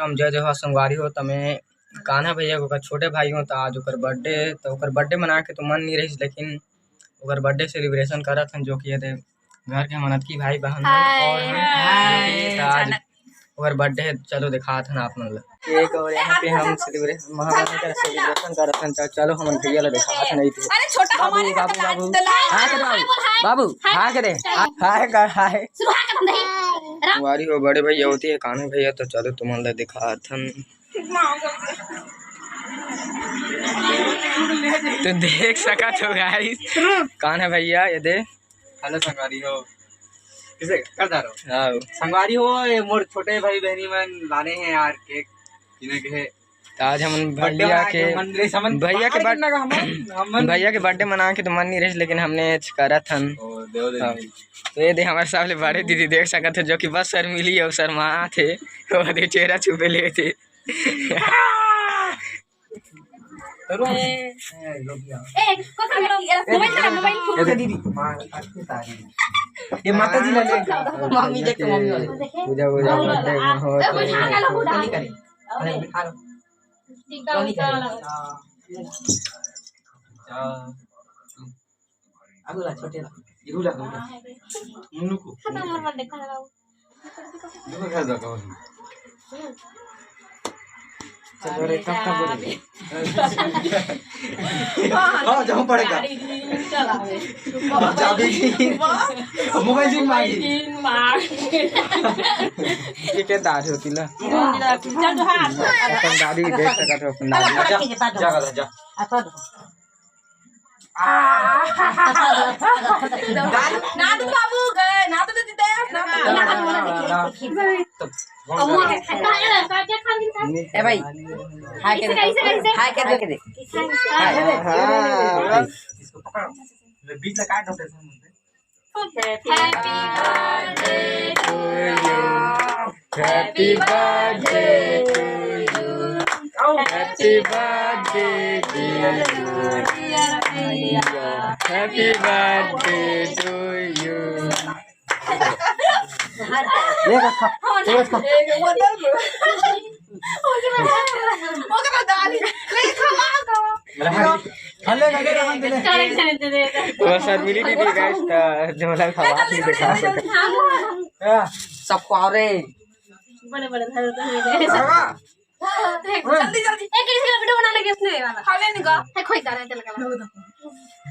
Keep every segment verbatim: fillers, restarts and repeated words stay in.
हम जय जोहार संगवारी हो, त मैं कान्हा भैया के ओकर छोटे भाई हो, त आज ओकर बर्थडे, त ओकर बर्थडे मना के तो मन नहीं रहिस, लेकिन ओकर बर्थडे सेलिब्रेशन करत हन, जो कि ये दे घर के हमन अतकी भाई बहन मन हाय, और हम हाय, जो कि आज अचानक। ओकर बर्थडे है, चलो दिखात हन आप मन ला केक और यहाँ पे हम सेलिब्रेशन, महामना कर सेलिब्रेशन करत हन। च-, चलो हमन भैया ला दिखात हन। अरे छोटा बाबू, हमारे बाबू, हाथ बाबू। लगा। हाय कर बाबू। हाय बोल, हाय। बाबू, हाय। हाय कर दे। हाय। हाय कर, हाय। शुरू हाय कर हम दे। राम। हमारी वो बड़े भैया होती है, कान्हा भैया, तो चलो तुमन ला दिखात हन। तो देख सकत हो गाइस, कान्हा भैया ये दे। हेलो संगवारी हो, किसे कर जा रहे हो? हाँ। संगवारी हो, ये मोर छोटे भाई बहनी मन लाने हैं यार केक, किने के है। तो आज हमन बर्थडे भैया मना के के मन रे समन भैया के बाहर बर्थ-, करना का हमन, हमन भैया के बर्थडे मना के तो मन नहीं रहिस, लेकिन हमने आज करत हन। ओ, देव देव हाँ। नहीं। तो ये दे हमारे सामने बड़े दीदी देख सकत हो, जो कि बस शर्मीली और शर्मात हे, वो दे चेहरा छुपे ले थे। तरुण। ए, ए, लोग यहाँ। ए, को काम करो, ये मोबाइल चला, मोबाइल फोन। ये दे दीदी। माँ, अच्छी तारीफ। ये माता जी ला ले। मम्मी देख, मम्मी वाले। पूजा, पूजा, बर्थडे में हो, ए, बैठा के लो, पूजा। नहीं करे। अरे, बिठा लो। टीका, टीका लगा। हाँ। हाँ। आगू ला, छोटे ला। इहू ला, आगू ला। मुन्नू को। खत्म, मत देखा लगा। देखो, खा जाता हूँ। चलो रे, कब, कब बोलेंगे? हाँ, जाऊँ पड़ेगा। गाड़ी नहीं चलावे। चाबी नहीं। मोबाइल सिम मांगी। सिम मांग। ये क्या दाढ़ी होती ना? चल, जो हाथ। अपन दाढ़ी देख सकत हो, अपन दाढ़ी। जा, जा, जा, जा। नाथ बाबू गए, नाथ दे दे, नाथ। ए भाई, हाय कर दे, हाय कर दे। इसको पकड़ो। बीच में काट दो। Happy birthday to you. Happy birthday to you. Happy birthday, dear Maria. Happy birthday to you. ये रखा, ये रखा। ओकरा दाली। ले, खवा, खवा। हले, हले, हले, हले। वो शर्मिली दीदी guys, त झोला खवा के देखा सकत। सब खुआ रे। बड़े, बड़े धर, धर, धर। खवा। देख, जल्दी, जल्दी। एक, एक video बना लेंगे इसने वाला। खा लेने का। है, खोई जा रहा है, चल, चल।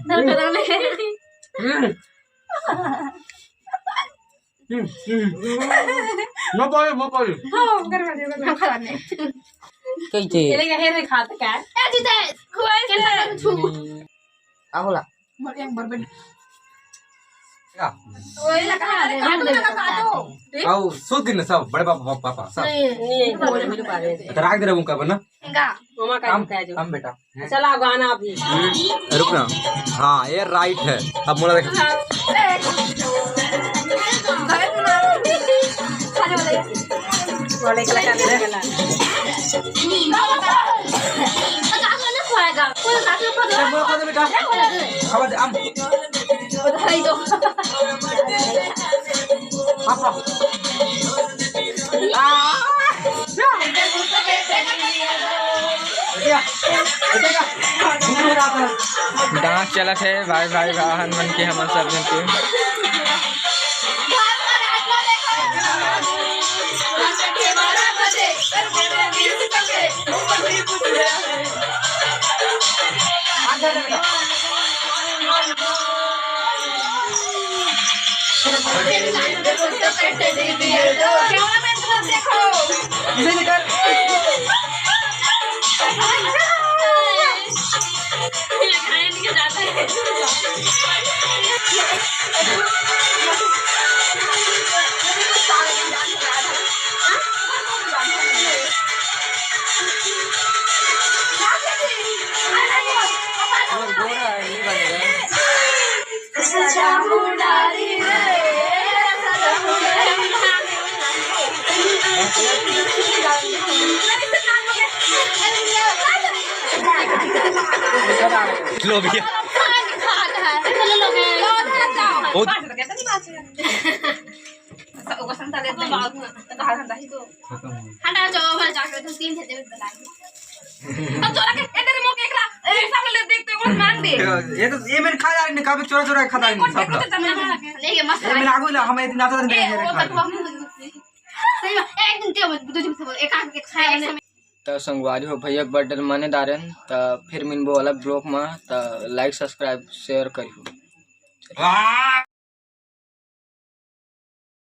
धर, धर, धर। हम्म। हम्म, हम्म। मत बोलो, मत बोलो। हाँ, घर में, घर में। हम खा लेने। कैसे? ये देखा, ये देखा, तो क्या है? ए, जीते, खुआई के लगा छू। आ बोला। मर गया, मर गया। क्या? वही लगा, अरे, हम लोग लगा दो। आओ, सूत दिन सब, बड़े पापा, पापा, पापा, सब। नहीं, नहीं, बोले मेरे बारे में। तो राख दे रहे उनका बना। इनका। मामा का हम, जूता है जो। हम बेटा। चला गाना अभी। हम्म, रुक ना। हाँ, ये right है। अब मोला देख। वाले के लगा दे गला। कोई काट लो, कोई सब बोला, कोई बेटा। खबर दे, हम। बधाई दो। पापा। आ। डांस चलत हे भाई, भाई बहन मन के, हमन सब जन के। लो भैया। बहुत हटा तीन से देवे बता। अब चोरा के ए तेरे मुंह के एकरा ए सब ले देख तो एक बार मांग दे। ये तो ये मैंने खा जा रही, काबे चोरा चोरा खाता है सब। नहीं, ये मस्त ए मैंने आगू ला, हम इतना तो ए नहीं वो रखा। तक हम सही में एक दिन ते दो दिन से एक आंख के खाया नहीं। त संगवारी हो, भैया के बर्थडे ल मने दारेन, त फिर मिलबो वाला ब्लॉग म। त लाइक, सब्सक्राइब, शेयर करियो। वाह।